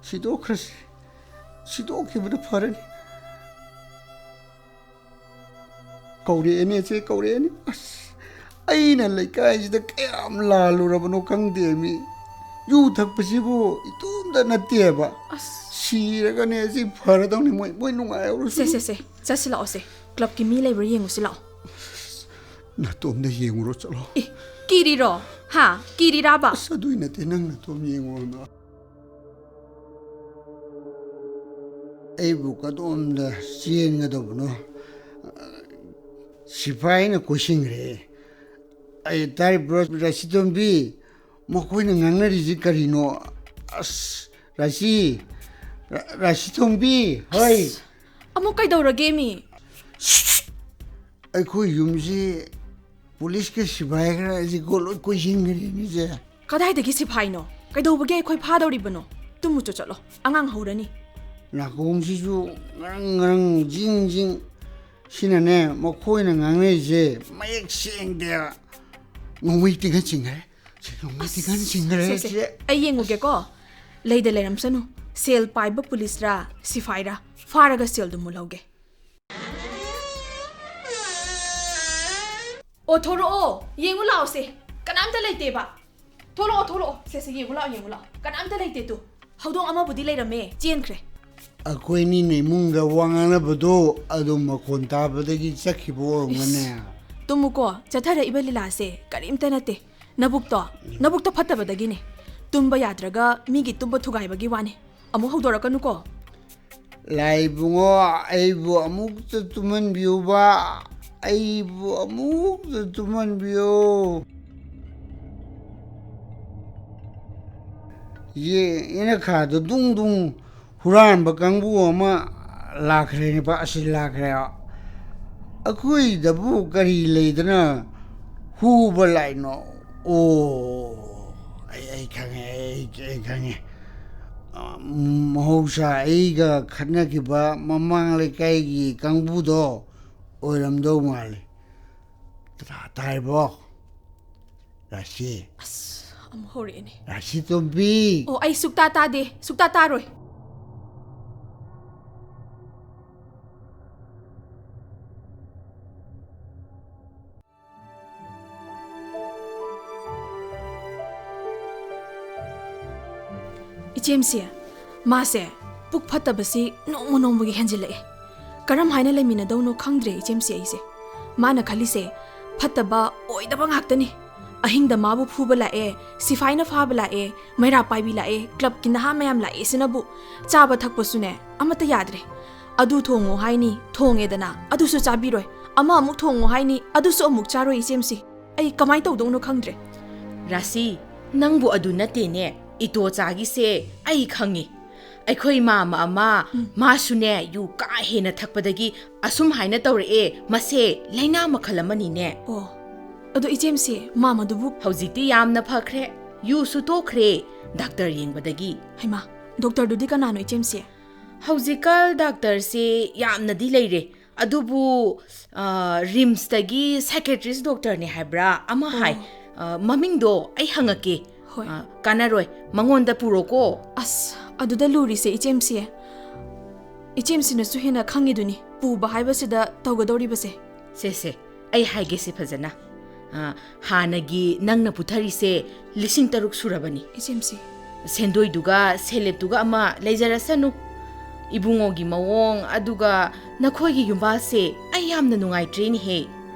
ꯁꯤꯗꯣꯛꯈ꯭ꯔꯁꯤ꯫ ꯁꯤꯗꯣꯛꯈꯤꯕꯅ ꯐꯔꯅꯤ꯫ ꯀꯧꯔꯛꯑꯦꯅꯦ, ꯆꯦ, ꯀꯧꯔꯛꯑꯦꯅꯦ꯫ ꯑꯁ, ꯑꯩꯅ ꯂꯩꯀꯥꯏꯁꯤꯗ ꯀꯌꯥꯝ ꯂꯥꯜꯂꯨꯔꯕꯅꯣ ꯈꯪꯗꯦ ꯃꯤ꯫ ꯌꯨ ꯊꯛꯄꯁꯤꯕꯨ ꯏꯇꯣꯝꯇ ꯅꯠꯇꯦꯕ꯫ ꯑꯁ꯫ ꯁꯤꯔꯒꯅꯦ ꯁꯤ ꯐꯔꯗꯧꯅꯤ꯫ ꯃꯣꯏ, ꯃꯣꯏ ꯅꯨꯡꯉꯥꯏꯍꯧꯔꯁꯨ꯫ ꯁꯦ, ꯁꯦ, ꯁꯦ, ꯆꯠꯁꯤ ꯂꯥꯛꯑꯣ ꯁꯦ꯫ ꯀ꯭ꯂꯕꯀꯤ ꯃꯤ ꯂꯩꯕ꯭ꯔꯥ ꯌꯦꯡꯉꯨꯁꯤ ꯂꯥꯛꯑꯣ꯫ ꯅꯇꯣꯝꯗ ꯌꯦꯡꯉꯨꯔꯣ ꯆꯠꯂꯣ꯫ ꯑꯦ, ꯀꯤꯔꯤꯔꯣ? ꯍꯥ? ꯀꯤꯔꯤꯔꯥꯕ? ꯑꯁ, ꯑꯗꯨꯏ ꯅꯠꯇꯦ, ꯅꯪ ꯅꯇꯣꯝ ꯌꯦꯡꯉꯨꯔꯣ꯫ ꯑꯩꯕꯨ ꯀꯗꯣꯝꯗ ꯆꯦꯟꯒꯗꯧꯕꯅꯣ? ꯁꯤꯐꯥꯏꯅ ꯀꯣꯏꯁꯤꯟꯈ꯭ꯔꯦ꯫ ꯑꯩ ꯇꯥꯔꯤꯕ꯭ꯔꯣ, ꯔꯥꯁꯤꯇꯣꯝꯕꯤ? ꯃꯈꯣꯏꯅ ꯉꯥꯡꯅꯔꯤꯁꯤ ꯀꯔꯤꯅꯣ? ꯑꯁ, ꯔꯥꯁꯤ, ꯔꯥ-, ꯔꯥꯁꯤꯇꯣꯝꯕꯤ, ꯍꯣꯏ꯫ ꯑꯁ, ꯑꯃꯨꯛ ꯀꯩꯗꯧꯔꯒꯦ ꯃꯤ? ꯑꯩꯈꯣꯏ ꯌꯨꯝꯁꯤ ꯄꯨꯂꯤꯁꯀ ꯁꯤꯐꯥꯏ ꯈꯔ ꯑꯁꯤ ꯂꯣꯏ ꯀꯣꯏꯁꯤꯟꯈ꯭ꯔꯦꯅꯦ, ꯆꯦ꯫ ꯀꯗꯥꯏꯗꯒꯤ ꯁꯤꯐꯥꯏꯅꯣ? ꯀꯩꯗꯧꯕꯒꯤ ꯑꯩꯈꯣꯏ ꯐꯥꯗꯧꯔꯤꯕꯅꯣ? ꯇꯨꯝꯃꯨꯆꯣ, ꯆꯠꯂꯣ, ꯑꯉꯥꯡ ꯍꯧꯔꯅꯤ꯫ ꯅꯥꯀꯣꯡꯁꯤꯁꯨ ꯉꯔꯪ ꯉꯔꯪ ꯖꯤꯡ ꯖꯤꯡ꯫ ꯁꯤꯅꯅꯦ, ꯃꯈꯣꯏꯅ ꯉꯥꯡꯅꯔꯤꯁꯦ ꯃꯌꯦꯛ ꯁꯦꯡꯗꯦꯕ꯫ ꯅꯣꯡꯃꯩ ꯇꯤꯡꯈꯟ ꯆꯤꯡꯈ꯭ꯔꯦ꯫ ꯁꯤ ꯅꯣꯡꯃꯩ ꯇꯤꯡꯈꯟ ꯆꯤꯡꯈ꯭ꯔꯦ꯫ ꯁꯦ, ꯁꯦ, ꯁꯤ ꯑꯩ ꯌꯦꯡꯉꯨꯒꯦꯀꯣ꯫ ꯂꯩꯗ ꯂꯩꯔꯝꯁꯅꯨ꯫ ꯁꯦꯜ ꯄꯥꯏꯕ ꯄꯨꯂꯤꯁꯔꯥ ꯁꯤꯐꯥꯏꯔꯥ ꯐꯥꯔꯒ ꯁꯦꯜꯗꯨ ꯃꯨꯜꯍꯧꯒꯦ꯫ ꯑꯣ, ꯊꯣꯔꯛꯑꯣ, ꯌꯦꯡꯉꯨ ꯂꯥꯛꯑꯣꯁꯦ꯫ ꯀꯅꯥꯝꯇ ꯂꯩꯇꯦꯕ꯫ ꯊꯣꯛꯂꯛꯑꯣ, ꯊꯣꯛꯂꯛꯑꯣ꯫ ꯁꯦ, ꯁꯦ, ꯌꯦꯡꯉꯨ ꯂꯥꯛꯑꯣ, ꯌꯦꯡꯉꯨ ꯂꯥꯛꯑꯣ꯫ ꯀꯅꯥꯝꯇ ꯂꯩꯇꯦ ꯇꯨ꯫ ꯍꯧꯗꯣꯡ ꯑꯃꯕꯨꯗꯤ ꯂꯩꯔꯝꯃꯦ, ꯆꯦꯟꯈ꯭ꯔꯦ꯫ ꯑꯩꯈꯣꯏꯅꯤꯅ ꯏꯃꯨꯡꯗ ꯋꯥ ꯉꯥꯡꯅꯕꯗꯣ ꯑꯗꯨꯝ ꯃꯈꯣꯟ ꯇꯥꯕꯗꯒꯤ ꯆꯠꯈꯤꯕ ꯑꯣꯏꯔꯝꯒꯅꯤ꯫ ꯇꯨꯝꯃꯨꯀꯣ, ꯆꯠꯊꯔꯛꯏꯕ ꯂꯤꯂꯥꯁꯦ ꯀꯔꯤꯝꯇ ꯅꯠꯇꯦ꯫ ꯅꯕꯨꯛꯇꯣ, ꯅꯕꯨꯛꯇꯣ ꯐꯠꯇꯕꯗꯒꯤꯅꯦ꯫ ꯇꯨꯝꯕ ꯌꯥꯗ꯭ꯔꯒ ꯃꯤꯒꯤ ꯇꯨꯝꯕ ꯊꯨꯒꯥꯏꯕꯒꯤ ꯋꯥꯅꯤ꯫ ꯑꯃꯨꯛ ꯍꯧꯗꯣꯔꯛꯀꯅꯨꯀꯣ꯫ ꯂꯥꯏ ꯏꯕꯨꯡꯉꯣ, ꯑꯩꯕꯨ ꯑꯃꯨꯛꯇ ꯇꯨꯝꯍꯟꯕꯤꯌꯨꯕ, ꯑꯩꯕꯨ ꯑꯃꯨꯛꯇ ꯇꯨꯝꯍꯟꯕꯤꯌꯨ꯫ ꯌꯦ, ꯏꯅꯈꯥꯗꯣ ꯗꯨꯡ ꯗꯨꯡ ꯍꯨꯔꯥꯟꯕ ꯀꯥꯡꯕꯨ ꯑꯃ ꯂꯥꯛꯈ꯭ꯔꯦꯅꯦ, ꯄꯥ-, ꯑꯁꯤ ꯂꯥꯛꯈ꯭ꯔꯦ꯫ ꯑꯩꯈꯣꯏꯗꯕꯨ ꯀꯔꯤ ꯂꯩꯗꯅ ꯍꯨꯕ ꯂꯥꯛꯏꯅꯣ? ꯑꯣ, ꯑꯩ, ꯑꯩ ꯈꯪꯉꯦ, ꯑꯩ, ꯑꯩ ꯈꯪꯉꯦ꯫ ꯑ, ꯃꯍꯧꯁꯥ ꯑꯩꯒ ꯈꯠꯅꯈꯤꯕ ꯃꯃꯥꯡ ꯂꯩꯀꯥꯏꯒꯤ ꯀꯥꯡꯕꯨꯗꯣ ꯑꯣꯏꯔꯝꯗꯧ ꯃꯥꯜꯂꯤ꯫ ꯇꯥ-, ꯇꯥꯔꯤꯕꯣ? ꯔꯥꯁꯤ꯫ ꯑꯁ, ꯑꯃꯨꯛ ꯍꯧꯔꯛꯑꯦꯅꯦ꯫ ꯔꯥꯁꯤ ꯇꯣꯝꯕꯤ꯫ ꯑꯣ, ꯑꯩ ꯁꯨꯛꯇꯥ ꯇꯥꯗꯦ, ꯁꯨꯛꯇꯥ ꯇꯥꯔꯣꯏ꯫ ꯏꯆꯦꯝꯁꯦ, ꯃꯥꯁꯦ ꯄꯨꯛ ꯐꯠꯇꯕꯁꯤ ꯅꯣꯡꯃ ꯅꯣꯡꯃꯒꯤ ꯍꯦꯟꯖꯤꯜꯂꯛꯑꯦ꯫ ꯀꯔꯝ ꯍꯥꯏꯅ ꯂꯩꯃꯤꯟꯅꯗꯧꯅꯣ ꯈꯪꯗ꯭ꯔꯦ ꯏꯆꯦꯝꯁꯦ ꯑꯩꯁꯦ꯫ ꯃꯥꯅ ꯈꯜꯂꯤꯁꯦ ꯐꯠꯇꯕ ꯑꯣꯏꯗꯕ ꯉꯥꯛꯇꯅꯤ꯫ ꯑꯍꯤꯡꯗ ꯃꯥꯕꯨ ꯐꯨꯕ ꯂꯥꯛꯑꯦ, ꯁꯤꯐꯥꯏꯅ ꯐꯥꯕ ꯂꯥꯛꯑꯦ, ꯃꯩꯔꯥ ꯄꯥꯏꯕꯤ ꯂꯥꯛꯑꯦ, ꯀ꯭ꯂꯕꯀꯤ ꯅꯍꯥ ꯃꯌꯥꯝ ꯂꯥꯛꯑꯦ ꯁꯤꯅꯕꯨ꯫ ꯆꯥꯕ ꯊꯛꯄꯁꯨꯅꯦ ꯑꯃꯠꯇ ꯌꯥꯗ꯭ꯔꯦ꯫ ꯑꯗꯨ ꯊꯣꯡꯉꯣ ꯍꯥꯏꯅꯤ, ꯊꯣꯡꯉꯦꯗꯅ, ꯑꯗꯨꯁꯨ ꯆꯥꯕꯤꯔꯣꯏ꯫ ꯑꯃ ꯑꯃꯨꯛ ꯊꯣꯡꯉꯣ ꯍꯥꯏꯅꯤ, ꯑꯗꯨꯁꯨ ꯑꯃꯨꯛ ꯆꯥꯔꯣꯏ ꯏꯆꯦꯝꯁꯤ꯫ ꯑꯩ ꯀꯃꯥꯏꯅ ꯇꯧꯗꯧꯅꯣ ꯈꯪꯗ꯭ꯔꯦ꯫ ꯔꯥꯁꯤ, ꯅꯪꯕꯨ ꯑꯗꯨ ꯅꯠꯇꯦꯅꯦ, ꯏꯇꯣꯆꯥꯒꯤꯁꯦ ꯑꯩ ꯈꯪꯉꯤ꯫ ꯑꯩꯈꯣꯏ ꯃꯥꯝꯃ ꯑꯃ, ꯃꯥꯁꯨꯅꯦ ꯌꯨ ꯀꯥ ꯍꯦꯟꯅ ꯊꯛꯄꯗꯒꯤ ꯑꯁꯨꯝ ꯍꯥꯏꯅ ꯇꯧꯔꯛꯑꯦ꯫ ꯃꯁꯦ ꯂꯥꯏꯅꯥ ꯃꯈꯜ ꯑꯃꯅꯤꯅꯦ꯫ ꯑꯣ, ꯑꯗꯣ ꯏꯆꯦꯝꯁꯤ, ꯃꯥꯝꯃꯗꯨꯕꯨ? ꯍꯧꯖꯤꯛꯇꯤ ꯌꯥꯝꯅ ꯐꯈ꯭ꯔꯦ꯫ ꯌꯨꯁꯨ ꯇꯣꯛꯈ꯭ꯔꯦ꯫ ꯗꯥꯛꯇꯔ ꯌꯦꯡꯕꯗꯒꯤ꯫ ꯍꯩꯃꯥ, ꯗꯣꯛꯇꯔꯗꯨꯗꯤ ꯀꯅꯥꯅꯣ ꯏꯆꯦꯝꯁꯤ? ꯍꯧꯖꯤꯛꯀꯥꯟ ꯗꯥꯛꯇꯔꯁꯦ ꯌꯥꯝꯅꯗꯤ ꯂꯩꯔꯦ, ꯑꯗꯨꯕꯨ, ꯑ, ꯔꯤꯝꯁꯇꯒꯤ psychiatrist doctorꯅꯦ ꯍꯥꯏꯕ꯭ꯔꯥ ꯑꯃ ꯍꯥꯏ꯫ ꯑ, ꯃꯃꯤꯡꯗꯣ ꯑꯩ ꯍꯪꯉꯛꯀꯦ꯫ ꯍꯣꯏ꯫ ꯑ, ꯀꯥꯟꯅꯔꯣꯏ, ꯃꯉꯣꯟꯗ ꯄꯨꯔꯣꯀꯣ꯫ ꯑꯁ, ꯑꯗꯨꯗ ꯂꯨꯔꯤꯁꯦ ꯏꯆꯦꯝꯁꯤ꯫ ꯏꯆꯦꯝꯁꯤꯅꯁꯨ ꯍꯦꯟꯅ ꯈꯪꯉꯤꯗꯨꯅꯤ ꯄꯨꯕ ꯍꯥꯏꯕꯁꯤꯗ ꯇꯧꯒꯗꯧꯔꯤꯕꯁꯦ꯫ ꯁꯦ, ꯁꯦ, ꯑꯩ ꯍꯥꯏꯒꯦꯁꯦ ꯐꯖꯅ꯫ ꯑ, ꯍꯥꯟꯅꯒꯤ ꯅꯪꯅ ꯄꯨꯊꯔꯤꯁꯦ ꯂꯤꯁꯤꯡ ꯇꯔꯨꯛ ꯁꯨꯔꯕꯅꯤ꯫ ꯏꯆꯦꯝꯁꯤ꯫ ꯁꯦꯟꯗꯣꯏꯗꯨꯒ ꯁꯦꯂꯦꯞꯇꯨꯒ ꯑꯃ ꯂꯩꯖꯔꯁꯅꯨ꯫ ꯏꯕꯨꯡꯉꯣꯒꯤ ꯃꯑꯣꯡ, ꯑꯗꯨꯒ ꯅꯈꯣꯏꯒꯤ ꯌꯨꯝꯕꯥꯜꯁꯦ ꯑꯩ ꯌꯥꯝꯅ ꯅꯨꯡꯉꯥꯏꯇ꯭ꯔꯦꯅꯦꯍꯦ꯫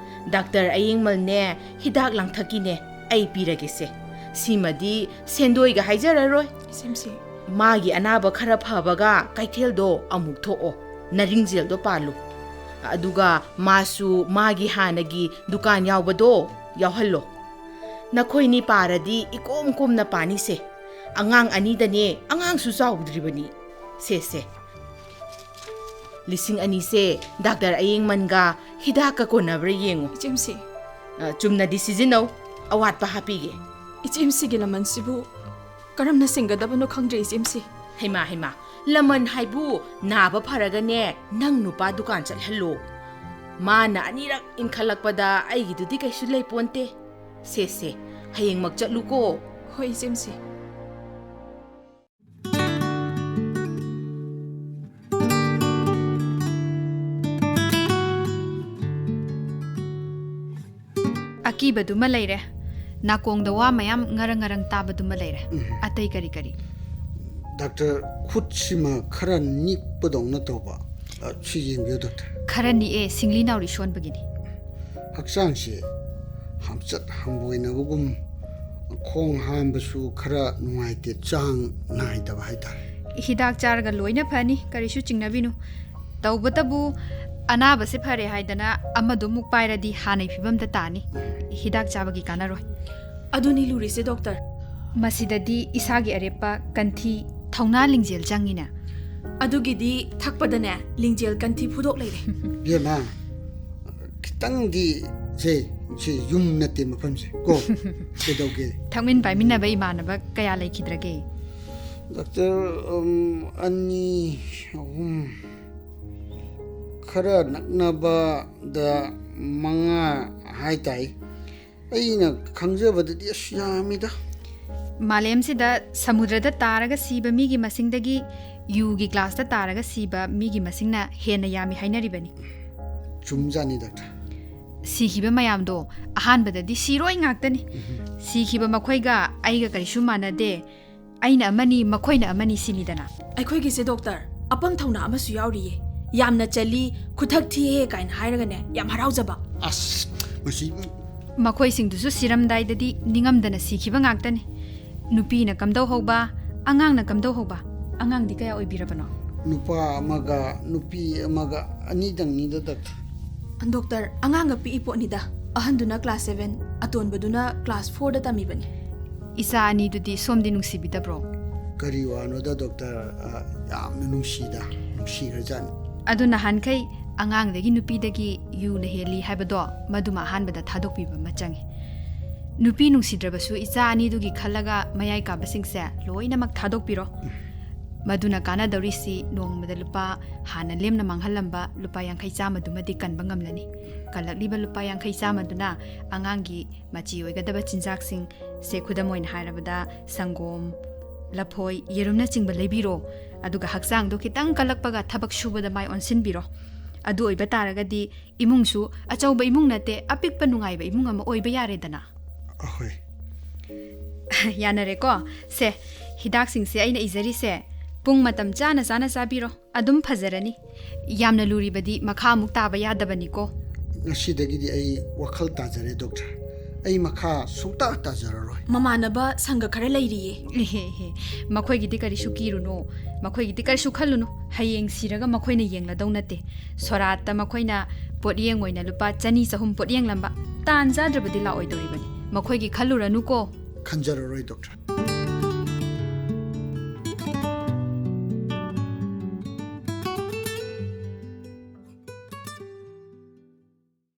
ꯗꯥꯛꯇꯔ ꯑꯌꯦꯡꯃꯜꯅꯦ, ꯍꯤꯗꯥꯛ ꯂꯥꯡꯊꯛꯀꯤꯅꯦ, ꯑꯩ ꯄꯤꯔꯒꯦꯁꯦ꯫ ꯁꯤꯃꯗꯤ ꯁꯦꯟꯗꯣꯏꯒ ꯍꯥꯏꯖꯔꯔꯣꯏ꯫ ꯏꯆꯦꯝꯁꯤ꯫ ꯃꯥꯒꯤ ꯑꯅꯥꯕ ꯈꯔ ꯐꯕꯒ ꯀꯩꯊꯦꯜꯗꯣ ꯑꯃꯨꯛ ꯊꯣꯛꯑꯣ, ꯅꯔꯤꯡꯖꯦꯜꯗꯣ ꯄꯥꯜꯂꯨ꯫ ꯑꯗꯨꯒ ꯃꯥꯁꯨ ꯃꯥꯒꯤ ꯍꯥꯟꯅꯒꯤ ꯗꯨꯀꯥꯟ ꯌꯥꯎꯕꯗꯣ ꯌꯥꯎꯍꯜꯂꯣ꯫ ꯅꯈꯣꯏꯅꯤ ꯄꯥꯔꯗꯤ ꯏꯀꯣꯝ ꯀꯣꯝꯅ ꯄꯥꯅꯤꯁꯦ꯫ ꯑꯉꯥꯡ ꯑꯅꯤꯗꯅꯦ, ꯑꯉꯥꯡꯁꯨ ꯆꯥꯎꯗ꯭ꯔꯤꯕꯅꯤ꯫ ꯁꯦ, ꯁꯦ꯫ ꯂꯤꯁꯤꯡ ꯑꯅꯤꯁꯦ ꯗꯥꯛꯇꯔ ꯑꯌꯦꯡꯃꯟꯒ ꯍꯤꯗꯥꯛꯀ ꯀꯣꯟꯅꯕ꯭ꯔꯥ ꯌꯦꯡꯉꯨ꯫ ꯏꯆꯦꯝꯁꯤ꯫ ꯑ, ꯆꯨꯝꯅꯗꯤ ꯁꯤꯖꯤꯟꯅꯧ, ꯑꯋꯥꯠꯄ ꯍꯥꯞꯄꯤꯒꯦ꯫ ꯏꯆꯦꯝꯁꯤꯒꯤ ꯂꯃꯟꯁꯤꯕꯨ ꯀꯔꯝꯅ ꯁꯤꯡꯒꯗꯕꯅꯣ ꯈꯪꯗ꯭ꯔꯦ ꯏꯆꯦꯝꯁꯤ꯫ ꯍꯩꯃꯥ, ꯍꯩꯃꯥ, ꯂꯃꯟ ꯍꯥꯏꯕꯨ ꯅꯥꯕ ꯐꯔꯒꯅꯦ ꯅꯪ ꯅꯨꯄꯥ ꯗꯨꯀꯥꯟ ꯆꯠꯍꯜꯂꯣ꯫ ꯃꯥꯅ ꯑꯅꯤꯔꯛ ꯏꯟꯈꯠꯂꯛꯄꯗ ꯑꯩꯒꯤꯗꯨꯗꯤ ꯀꯩꯁꯨ ꯂꯩꯄꯣꯟꯇꯦ꯫ ꯁꯦ, ꯁꯦ, ꯍꯌꯦꯡꯃꯛ ꯆꯠꯂꯨꯀꯣ꯫ ꯍꯣꯏ ꯏꯆꯦꯝꯁꯤ꯫ ꯑꯀꯤꯕꯗꯨꯃ ꯂꯩꯔꯦ, ꯅꯥꯀꯣꯡꯗ ꯋꯥ ꯃꯌꯥꯝ ꯉꯔꯪ ꯉꯔꯪ ꯇꯥꯕꯗꯨꯃ ꯂꯩꯔꯦ꯫ ꯑꯇꯩ ꯀꯔꯤ ꯀꯔꯤ? ꯗꯥꯛꯇꯔ, ꯈꯨꯠꯁꯤꯃ ꯈꯔ ꯅꯤꯛꯄꯗꯧꯅ ꯇꯧꯕ꯫ ꯑ, ꯁꯤ ꯌꯦꯡꯕꯤꯌꯨ ꯗꯥꯛꯇꯔ꯫ ꯈꯔ ꯅꯤꯛꯑꯦ, ꯁꯤꯡꯂꯤ ꯅꯥꯎꯔꯤ ꯁꯣꯟꯕꯒꯤꯅꯤ꯫ ꯍꯛꯆꯥꯡꯁꯦ ꯍꯥꯝꯆꯠ ꯍꯥꯝꯕꯣꯏꯅꯕꯒꯨꯝ, ꯈꯣꯡ ꯍꯥꯝꯕꯁꯨ ꯈꯔ ꯅꯨꯡꯉꯥꯏꯇꯦ, ꯆꯥꯡ ꯅꯥꯏꯗꯕ ꯍꯥꯏꯇꯥꯔꯦ꯫ ꯍꯤꯗꯥꯛ ꯆꯥꯔꯒ ꯂꯣꯏꯅ ꯐꯅꯤ, ꯀꯔꯤꯁꯨ ꯆꯤꯡꯅꯕꯤꯅꯨ꯫ ꯇꯧꯕꯇꯕꯨ ꯑꯅꯥꯕꯁꯦ ꯐꯔꯦ ꯍꯥꯏꯗꯅ ꯑꯃꯗꯨ ꯑꯃꯨꯛ ꯄꯥꯏꯔꯗꯤ ꯍꯥꯟꯅꯩ ꯐꯤꯕꯝꯗ ꯇꯥꯅꯤ꯫ ꯍꯤꯗꯥꯛ ꯆꯥꯕꯒꯤ ꯀꯥꯟꯅꯔꯣꯏ꯫ ꯑꯗꯨꯅꯤ ꯂꯨꯔꯤꯁꯦ ꯗꯣꯛꯇꯔ꯫ ꯃꯁꯤꯗꯗꯤ ꯏꯁꯥꯒꯤ ꯑꯔꯦꯞꯄ, ꯀꯟꯊꯤ, ꯊꯧꯅꯥ ꯂꯤꯡꯖꯦꯜ ꯆꯪꯉꯤꯅꯦ꯫ ꯑꯗꯨꯒꯤꯗꯤ ꯊꯛꯄꯗꯅꯦ ꯂꯤꯡꯖꯦꯜ ꯀꯟꯊꯤ ꯐꯨꯗꯣꯛ ꯂꯩꯔꯦ꯫ ꯏꯕꯦꯝꯃ, ꯈꯤꯇꯪꯗꯤ ꯁꯦ ꯁꯤ ꯌꯨꯝ ꯅꯠꯇꯦ ꯃꯐꯝꯁꯦ ꯀꯣ꯫ ꯀꯩꯗꯧꯒꯦ? ꯊꯛꯃꯤꯟ ꯄꯥꯏꯃꯤꯟꯅꯕ ꯏꯃꯥꯟꯅꯕ ꯀꯌꯥ ꯂꯩꯈꯤꯗ꯭ꯔꯒꯦ? ꯗꯥꯛꯇꯔ, ꯎꯝ, ꯑꯅꯤ, ꯑꯍꯨꯝ, ꯈꯔ ꯅꯛꯅꯕꯗ ꯃꯉꯥ ꯍꯥꯏ ꯇꯥꯏ꯫ ꯑꯩꯅ ꯈꯪꯖꯕꯗꯗꯤ ꯑꯁ ꯌꯥꯝꯃꯤꯗ꯫ ꯃꯥꯂꯦꯝꯁꯤꯗ ꯁꯃꯨꯗ꯭ꯔꯗ ꯇꯥꯔꯒ ꯁꯤꯕ ꯃꯤꯒꯤ ꯃꯁꯤꯡꯗꯒꯤ ꯌꯨꯒꯤ ꯒ꯭ꯂꯥꯁꯇ ꯇꯥꯔꯒ ꯁꯤꯕ ꯃꯤꯒꯤ ꯃꯁꯤꯡꯅ ꯍꯦꯟꯅ ꯌꯥꯝꯃꯤ ꯍꯥꯏꯅꯔꯤꯕꯅꯤ꯫ ꯆꯨꯝꯖꯥꯠꯅꯤ ꯗꯥꯛꯇꯔ꯫ ꯁꯤꯈꯤꯕ ꯃꯌꯥꯝꯗꯣ ꯑꯍꯥꯟꯕꯗꯗꯤ ꯁꯤꯔꯣꯏ ꯉꯥꯛꯇꯅꯤ꯫ ꯁꯤꯈꯤꯕ ꯃꯈꯣꯏꯒ ꯑꯩꯒ ꯀꯔꯤꯁꯨ ꯃꯥꯟꯅꯗꯦ꯫ ꯑꯩꯅ ꯑꯃꯅꯤ, ꯃꯈꯣꯏꯅ ꯑꯃꯅꯤ ꯁꯤꯅꯤꯗꯅ꯫ ꯑꯩꯈꯣꯏꯒꯤꯁꯦ ꯗꯣꯛꯇꯔ, ꯑꯄꯪ ꯊꯧꯅꯥ ꯑꯃꯁꯨ ꯌꯥꯎꯔꯤꯌꯦ꯫ ꯌꯥꯝꯅ ꯆꯜꯂꯤ, ꯈꯨꯊꯛ ꯊꯤꯍꯦ ꯀꯥꯏꯅ ꯍꯥꯏꯔꯒꯅꯦ ꯌꯥꯝ ꯍꯔꯥꯎꯖꯕ꯫ ꯑꯁ, ꯃꯁꯤ ꯃꯈꯣꯏꯁꯤꯡꯗꯨꯁꯨ ꯁꯤꯔꯝꯗꯥꯏꯗꯗꯤ ꯅꯤꯡꯉꯝꯗꯅ ꯁꯤꯈꯤꯕ ꯉꯥꯛꯇꯅꯤ꯫ ꯅꯨꯄꯤꯅ ꯀꯝꯗꯧꯍꯧꯕ, ꯑꯉꯥꯡꯅ ꯀꯝꯗꯧꯍꯧꯕ꯫ ꯑꯉꯥꯡꯗꯤ ꯀꯌꯥ ꯑꯣꯏꯕꯤꯔꯕꯅꯣ? ꯅꯨꯄꯥ ꯑꯃꯒ ꯅꯨꯄꯤ ꯑꯃꯒ ꯑꯅꯤꯗꯪꯅꯤꯗ ꯗꯥꯛꯇꯔ꯫ ꯗꯣꯛꯇꯔ, ꯑꯉꯥꯡꯒ ꯄꯤꯛꯏ ꯄꯣꯠꯅꯤꯗ꯫ ꯑꯍꯟꯗꯨꯅ ꯀ꯭ꯂꯥꯁ ꯁꯚꯦꯟ, ꯑꯇꯣꯟꯕꯗꯨꯅ ꯀ꯭ꯂꯥꯁ ꯐꯣꯔꯗ ꯇꯝꯃꯤꯕꯅꯤ꯫ ꯏꯆꯥ ꯑꯅꯤꯗꯨꯗꯤ ꯁꯣꯝꯗꯤ ꯅꯨꯡꯁꯤꯕꯤꯗꯕ꯭ꯔꯣ? ꯀꯔꯤ ꯋꯥꯅꯣꯗ ꯗꯣꯛꯇꯔ, ꯑ, ꯌꯥꯝꯅ ꯅꯨꯡꯁꯤꯗ, ꯅꯨꯡꯁꯤꯈ꯭ꯔꯖꯥꯠꯅꯤ꯫ ꯑꯗꯨ ꯅꯍꯥꯟꯈꯩ ꯑꯉꯥꯡꯗꯒꯤ ꯅꯨꯄꯤꯗꯒꯤ ꯌꯨꯅ ꯍꯦꯜꯂꯤ ꯍꯥꯏꯕꯗꯣ ꯃꯗꯨꯃ ꯑꯍꯥꯟꯕꯗ ꯊꯥꯗꯣꯛꯄꯤꯕ ꯑꯃ ꯆꯪꯉꯤ꯫ ꯅꯨꯄꯤ ꯅꯨꯡꯁꯤꯗ꯭ꯔꯕꯁꯨ ꯏꯆꯥ ꯑꯅꯤꯗꯨꯒꯤ ꯈꯜꯂꯒ ꯃꯌꯥꯏ ꯀꯥꯕꯁꯤꯡꯁꯦ ꯂꯣꯏꯅꯃꯛ ꯊꯥꯗꯣꯛꯄꯤꯔꯣ꯫ ꯃꯗꯨꯅ ꯀꯥꯟꯅꯗꯧꯔꯤꯁꯤ ꯅꯣꯡꯃꯗ ꯂꯨꯄꯥ, ꯍꯥꯟꯅ ꯂꯦꯝꯅ ꯃꯥꯡꯍꯜꯂꯝꯕ ꯂꯨꯄꯥ ꯌꯥꯡꯈꯩ ꯆꯥꯝꯃꯗꯨꯃꯗꯤ ꯀꯟꯕ ꯉꯝꯂꯅꯤ꯫ ꯀꯜꯂꯛꯂꯤꯕ ꯂꯨꯄꯥ ꯌꯥꯡꯈꯩ ꯆꯥꯝꯃꯗꯨꯅ ꯑꯉꯥꯡꯒꯤ ꯃꯆꯤ ꯑꯣꯏꯒꯗꯕ ꯆꯤꯟꯖꯥꯛꯁꯤꯡ, ꯁꯦ ꯈꯨꯗꯝ ꯑꯣꯏꯅ ꯍꯥꯏꯔꯕꯗ ꯁꯪꯒꯣꯝ, ꯂꯐꯣꯏ, ꯌꯦꯔꯨꯝꯅꯆꯤꯡꯕ ꯂꯩꯕꯤꯔꯣ꯫ ꯑꯗꯨꯒ ꯍꯛꯆꯥꯡꯗꯣ ꯈꯤꯇꯪ ꯀꯜꯂꯛꯄꯒ ꯊꯕꯛ ꯁꯨꯕꯗ ꯃꯥꯏ ꯑꯣꯟꯁꯤꯟꯕꯤꯔꯣ꯫ ꯑꯗꯨ ꯑꯣꯏꯕ ꯇꯥꯔꯒꯗꯤ ꯏꯃꯨꯡꯁꯨ ꯑꯆꯧꯕ ꯏꯃꯨꯡ ꯅꯠꯇꯦ, ꯑꯄꯤꯛꯄ ꯅꯨꯡꯉꯥꯏꯕ ꯏꯃꯨꯡ ꯑꯃ ꯑꯣꯏꯕ ꯌꯥꯔꯦꯗꯅ꯫ ꯑꯍꯣꯏ꯫ ꯌꯥꯅꯔꯦꯀꯣ? ꯁꯦ, ꯍꯤꯗꯥꯛꯁꯤꯡꯁꯦ ꯑꯩꯅ ꯏꯖꯔꯤꯁꯦ ꯄꯨꯡ ꯃꯇꯝ ꯆꯥꯅ ꯆꯥꯅ ꯆꯥꯕꯤꯔꯣ꯫ ꯑꯗꯨꯝ ꯐꯖꯔꯅꯤ꯫ ꯌꯥꯝꯅ ꯂꯨꯔꯤꯕꯗꯤ ꯃꯈꯥ ꯑꯃꯨꯛ ꯇꯥꯕ ꯌꯥꯗꯕꯅꯤꯀꯣ꯫ ꯉꯁꯤꯗꯒꯤꯗꯤ ꯑꯩ ꯋꯥꯈꯜ ꯇꯥꯖꯔꯦ ꯗꯣꯛꯇꯔ꯫ ꯑꯩ ꯃꯈꯥ ꯁꯨꯡꯇꯥ ꯇꯥꯖꯔꯔꯣꯏ꯫ ꯃꯃꯥꯟꯅꯕ ꯁꯪꯒ ꯈꯔ ꯂꯩꯔꯤꯌꯦ꯫ ꯏꯍꯦ, ꯏꯍꯦ꯫ ꯃꯈꯣꯏꯒꯤꯗꯤ ꯀꯔꯤꯁꯨ ꯀꯤꯔꯨꯅꯨ, ꯃꯈꯣꯏꯒꯤꯗꯤ ꯀꯔꯤꯁꯨ ꯈꯜꯂꯨꯅꯨ꯫ ꯍꯌꯦꯡ ꯁꯤꯔꯒ ꯃꯈꯣꯏꯅ ꯌꯦꯡꯂꯗꯧ ꯅꯠꯇꯦ꯫ ꯁꯣꯔꯥꯠꯇ ꯃꯈꯣꯏꯅ ꯄꯣꯠꯌꯦꯡ ꯑꯣꯏꯅ ꯂꯨꯄꯥ ꯆꯅꯤ ꯆꯍꯨꯝ ꯄꯣꯠꯌꯦꯡꯂꯝꯕ꯫ ꯇꯥꯟ ꯆꯥꯗ꯭ꯔꯕꯗꯤ ꯂꯥꯛꯑꯣꯏꯗꯧꯔꯤꯕꯅꯤ꯫ ꯃꯈꯣꯏꯒꯤ ꯈꯜꯂꯨꯔꯅꯨꯀꯣ꯫ ꯈꯟꯖꯔꯔꯣꯏ ꯗꯣꯛꯇꯔ꯫